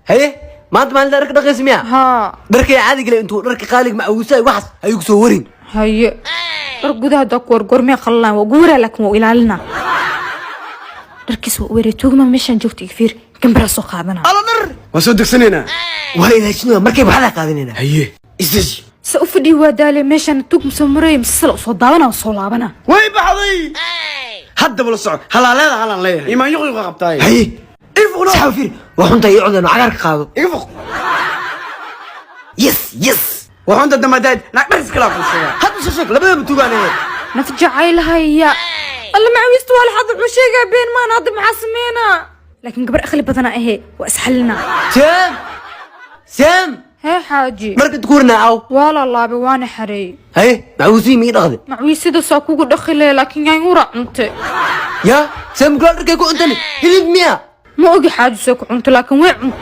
Haye, maanta maalinta dharka dhaqaysa miya? Haa. Dharkay caadiga le intuu dharka qaaliga macawisaay waxaas ayuu kusoo warin. Haye, dhar gudaha hadaa ku wargoormee qallalan waa ugu waraa, laakiin waa u ilaalinaa dharkiis. Waa u weerey tuugma meeshaan joogta. Iga fiir, gambaraa soo qaadana. Ala dhar. Waa soo degsanaynaa. Waa ilaashinaya markay baxdaa qaadanayna. Haye, isdeji. Se u fadhiyi waa daale meeshaan, tuug ma soo maraya mise sala usoo daabana oo soo laabana. Way baxday, haddaba la soco. Halaaleeda halaan leeyahay, imaan yuqyuqa qabtaay. Haye. Ii fuqno. Saxaw, fiir, waa xunta ii codeen cagaarka qaado. Iga fuq. Yes. Waa xunta damadaad naag dhar iskala kuu sheegaa. Hadda soo sheeg, labadaba tugaanee. Naf jacaylhaya alla macawiista waa laxad. Wuxuu sheegaa been maan. Hadda maxaa sameynaa? Laakiin gabar aqli badana ahe, waa isxalinaa. Sam, Sam. Hee xaaji. Marka tukurinaa aw. Waa la laabay, waana xareeyey. Haye, macawisii mii dhaqde? Macawiisidaasaa kugu dhaqile, laakiin yaanyuura cunte. Ya Sam, kula dharkay ku cuntani hilib miya? Ma ogi xaaji see ku cunto, laakiin way cunta.